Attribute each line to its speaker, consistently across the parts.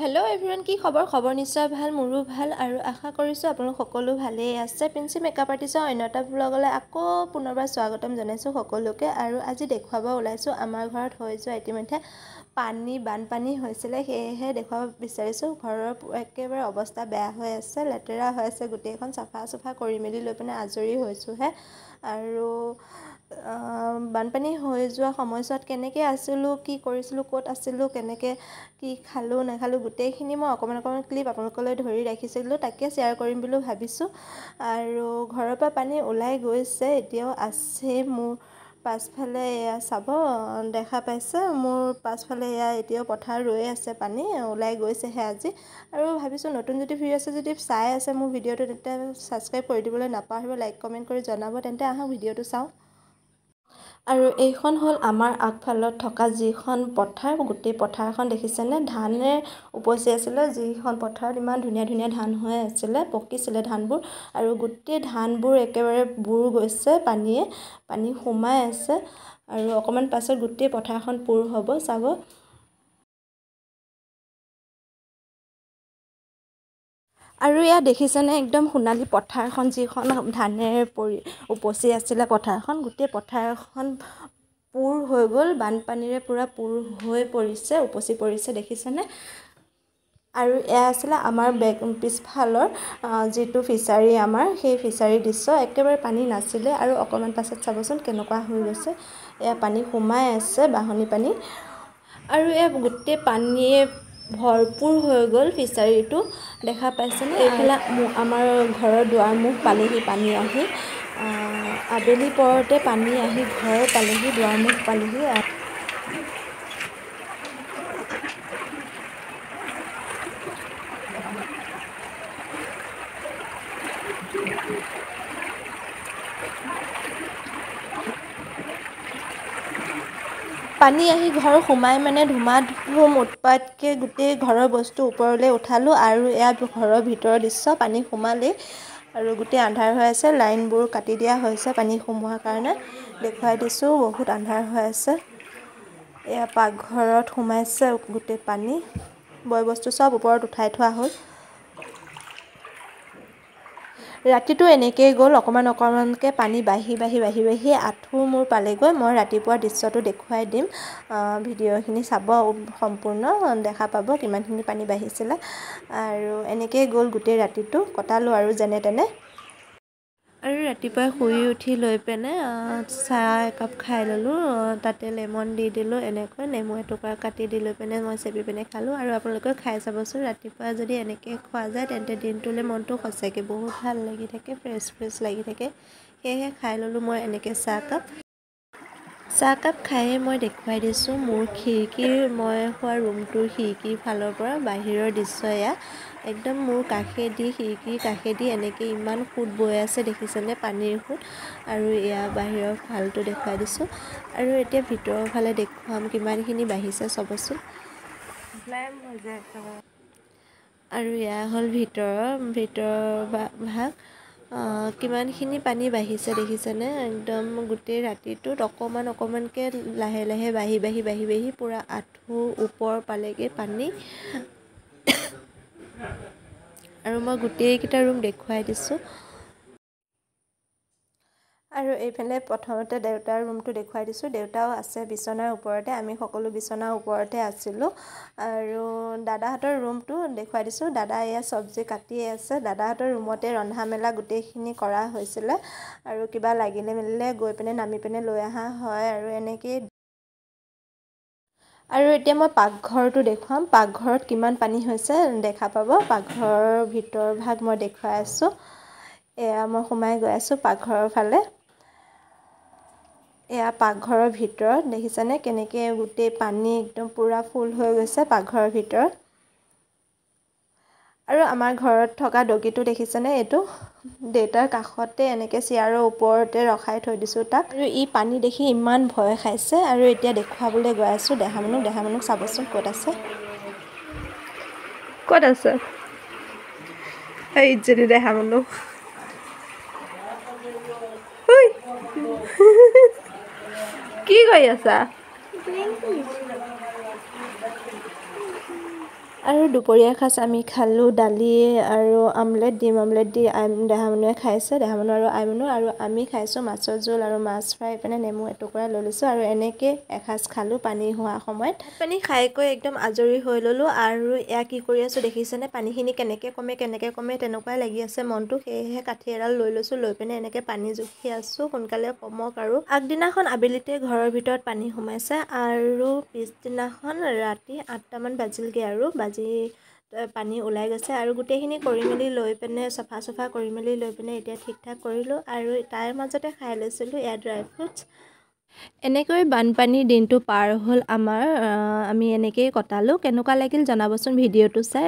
Speaker 1: Hello' everyone, কি খবৰ? খবৰ নিশ্চয় ভাল, মোৰো ভাল আৰু আশা কৰিছোঁ আপোনালোক সকলো ভালেই আছে। প্ৰিন্সি মেকআপ আৰ্টিষ্টৰ অন্য এটা ব্লগলৈ আকৌ পুনৰবাৰ স্বাগতম জনাইছোঁ সকলোকে। আৰু আজি দেখুৱাব ওলাইছোঁ আমাৰ ঘৰত হৈ যোৱা ইতিমধ্যে পানী বানপানী হৈছিলে, সেয়েহে দেখুৱাব বিচাৰিছোঁ। ঘৰৰ একেবাৰে অৱস্থা বেয়া হৈ আছে, লেতেৰা হৈ আছে গোটেইখন। চাফা চফা কৰি মেলি লৈ পিনে আজৰি হৈছোঁহে। আৰু বানপানী হৈ যোৱা সময়ছোৱাত কেনেকৈ আছিলোঁ, কি কৰিছিলোঁ, ক'ত আছিলোঁ, কেনেকৈ কি খালোঁ নাখালোঁ, গোটেইখিনি মই অকণমান অকণমান ক্লিপ আপোনালোকলৈ ধৰি ৰাখিছিলোঁ, তাকে শ্বেয়াৰ কৰিম বুলি ভাবিছোঁ। আৰু ঘৰৰ পৰা পানী ওলাই গৈছে, এতিয়াও আছে। মোৰ পাছফালে এয়া চাব, দেখা পাইছে মোৰ পাছফালে এয়া এতিয়াও পথাৰ ৰৈ আছে, পানী ওলাই গৈছেহে আজি। আৰু ভাবিছোঁ নতুন যদি ভিডিঅ' আছে, যদি চাই আছে মোৰ ভিডিঅ'টো, তেন্তে ছাবস্ক্ৰাইব কৰি দিবলৈ নাপাহৰিব, লাইক কমেণ্ট কৰি জনাব। তেন্তে আহক ভিডিঅ'টো চাওঁ। আৰু এইখন হ'ল আমাৰ আগফালত থকা যিখন পথাৰ, গোটেই পথাৰখন দেখিছেনে ধানে উপচি আছিলে। যিখন পথাৰত ইমান ধুনীয়া ধুনীয়া ধান হৈ আছিলে, পকিছিলে ধানবোৰ, আৰু গোটেই ধানবোৰ একেবাৰে বুৰ গৈছে পানীয়ে, পানী সোমাই আছে। আৰু অকণমান পাছত গোটেই পথাৰখন পূৰ হ'ব চাব। আৰু ইয়াত দেখিছেনে একদম সোণালী পথাৰখন, যিখন ধানেৰে পৰি উপচি আছিলে পথাৰখন, গোটেই পথাৰখন পূৰ হৈ গ'ল, বানপানীৰে পূৰা পূৰ হৈ পৰিছে, উপচি পৰিছে, দেখিছেনে? আৰু এয়া আছিলে আমাৰ বেক পিছফালৰ যিটো ফিচাৰী, আমাৰ সেই ফিচাৰীৰ দৃশ্য। একেবাৰে পানী নাছিলে আৰু অকণমান পাছত চাবচোন কেনেকুৱা হৈ গৈছে। এয়া পানী সোমাই আছে, বাঢ়নি পানী, আৰু এয়া গোটেই পানীয়ে ভৰপূৰ হৈ গ'ল ফিচাৰীটো, দেখা পাইছেনে? এইফালে আমাৰ ঘৰৰ দুৱাৰ মুখ পালেহি পানী আহি, আবেলি পৰতে পানী আহি ঘৰ পালেহি, দুৱাৰ মুখ পালেহি। পানী আহি ঘৰ সোমাই মানে ধুমা-ধুম উৎপাতকৈ গোটেই ঘৰৰ বস্তু ওপৰলৈ উঠালোঁ। আৰু এয়া ঘৰৰ ভিতৰৰ দৃশ্য, পানী সোমালেই আৰু গোটেই আন্ধাৰ হৈ আছে, লাইনবোৰ কাটি দিয়া হৈছে পানী সোমোৱাৰ কাৰণে। দেখুৱাই দিছোঁ, বহুত আন্ধাৰ হৈ আছে। এয়া পাকঘৰত সোমাইছে গোটেই পানী, বয় বস্তু চব ওপৰত উঠাই থোৱা হ'ল। ৰাতিটো এনেকৈয়ে গ'ল, অকণমান অকণমানকৈ পানী বাঢ়ি বাঢ়ি বাঢ়ি বাঢ়ি আঁঠু মোৰ পালেগৈ। মই ৰাতিপুৱা দৃশ্যটো দেখুৱাই দিম, ভিডিঅ'খিনি চাব, সম্পূৰ্ণ দেখা পাব কিমানখিনি পানী বাঢ়িছিলে। আৰু এনেকৈয়ে গ'ল গোটেই ৰাতিটো, কটালোঁ আৰু যেনে তেনে। আৰু ৰাতিপুৱাই শুই উঠি লৈ পিনে চাহ একাপ খাই ল'লোঁ, তাতে লেমন দি দিলোঁ, এনেকৈ নেমু এটুকুৰা কাটি দি লৈ পিনে মই চেপি পিনে খালোঁ। আৰু আপোনালোকেও খাই চাবচোন, ৰাতিপুৱা যদি এনেকৈ খোৱা যায় তেন্তে দিনটোলৈ মনটো সঁচাকৈ বহুত ভাল লাগি থাকে, ফ্ৰেছ ফ্ৰেছ লাগি থাকে। সেয়েহে খাই ল'লোঁ মই এনেকৈ চাহকাপ। চাহকাপ খায়ে মই দেখুৱাই দিছোঁ মোৰ খিৰিকীৰ, মই শোৱা ৰুমটোৰ খিৰিকীৰ ফালৰ পৰা বাহিৰৰ দৃশ্য এয়া। একদম মোৰ কাষেদি, খিৰিকীৰ কাষেদি এনেকৈ ইমান সোঁত বৈ আছে, দেখিছেনে পানীৰ সোঁত। আৰু এয়া বাহিৰৰ ফালটো দেখুৱাই দিছোঁ। আৰু এতিয়া ভিতৰৰ ফালে দেখুৱাম কিমানখিনি বাঢ়িছে চাবচোন। আৰু এয়া হ'ল ভিতৰৰ ভাগ, কিমানখিনি পানী বাঢ়িছে দেখিছেনে? একদম গোটেই ৰাতিটোত অকণমান অকণমানকৈ লাহে লাহে বাঢ়ি বাঢ়ি বাঢ়ি বাঢ়ি পূৰা আঁঠুৰ ওপৰ পালেগৈ পানী। আৰু মই গোটেইকেইটা ৰুম দেখুৱাই দিছোঁ। আৰু এইফালে প্ৰথমতে দেউতাৰ ৰুমটো দেখুৱাই দিছোঁ। দেউতাও আছে বিচনাৰ ওপৰতে, আমি সকলো বিচনাৰ ওপৰতে আছিলোঁ। আৰু দাদাহঁতৰ ৰুমটো দেখুৱাই দিছোঁ। দাদা এয়া চব্জি কাটিয়ে আছে, দাদাহঁতৰ ৰুমতে ৰন্ধা মেলা গোটেইখিনি কৰা হৈছিলে। আৰু কিবা লাগিলে মেলিলে গৈ পিনে নামি পিনে লৈ অহা হয় আৰু এনেকেই। আৰু এতিয়া মই পাকঘৰটো দেখুৱাম, পাকঘৰত কিমান পানী হৈছে দেখা পাব। পাকঘৰৰ ভিতৰ ভাগ মই দেখুৱাই আছোঁ। এয়া মই সোমাই গৈ আছোঁ পাকঘৰৰ ফালে। এয়া পাকঘৰৰ ভিতৰত দেখিছেনে কেনেকৈ গোটেই পানী একদম পূৰা ফুল হৈ গৈছে পাকঘৰৰ ভিতৰত। আৰু আমাৰ ঘৰত থকা ডগীটো দেখিছেনে, এইটো দেউতাৰ কাষতে এনেকৈ চেয়াৰৰ ওপৰতে ৰখাই থৈ দিছোঁ তাক। আৰু ই পানী দেখি ইমান ভয় খাইছে। আৰু এতিয়া দেখুৱাবলৈ গৈ আছোঁ দেহামণিক, দেহামণিক চাবচোন ক'ত আছে, ক'ত আছে এই দেহামণি। কি কৰি আছা? আৰু দুপৰীয়া সাজ আমি খালোঁ দালি আৰু আমলেট, ডিম আমলেট দি দেহা মানুহে খাইছে, দেহা মানুহ আৰু আই মানুহ, আৰু আমি খাইছোঁ মাছৰ জোল আৰু মাছ ফ্ৰাই, পিনে নেমু এটুকুৰা লৈ লৈছোঁ। আৰু এনেকৈ এসাঁজ খালোঁ পানী হোৱা সময়ত। পানী খাই কৈ একদম আজৰি হৈ ল'লোঁ। আৰু এয়া কি কৰি আছোঁ দেখিছেনে, পানীখিনি কেনেকৈ কমে কেনেকৈ কমে তেনেকুৱাই লাগি আছে মনটো, সেয়েহে কাঠি এডাল লৈ লৈছোঁ, লৈ পিনে এনেকৈ পানী জুখি আছোঁ সোনকালে কমক। আৰু আগদিনাখন আবেলিতে ঘৰৰ ভিতৰত পানী সোমাইছে আৰু পিছদিনাখন ৰাতি 8টামান বাজিলগৈ আৰু বাজি পানী ওলাই গৈছে। আৰু গোটেইখিনি কৰি মেলি লৈ পিনে চফা চফা কৰি মেলি লৈ পিনে এতিয়া ঠিক ঠাক কৰিলোঁ। আৰু তাৰ মাজতে খাই লৈছিলোঁ এয়া ড্ৰাই ফ্ৰুটছ। এনেকৈ বানপানীৰ দিনটো পাৰ হ'ল আমাৰ, আমি এনেকৈয়ে কটালোঁ। কেনেকুৱা লাগিল জনাবচোন ভিডিঅ'টো চাই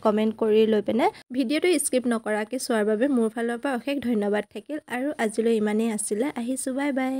Speaker 1: কমেণ্ট কৰি লৈ পিনে। ভিডিঅ'টো স্কিপ নকৰাকৈ চোৱাৰ বাবে মোৰ ফালৰ পৰা অশেষ ধন্যবাদ থাকিল। আৰু আজিলৈ ইমানেই আছিলে, আহিছোঁ, বাই বাই।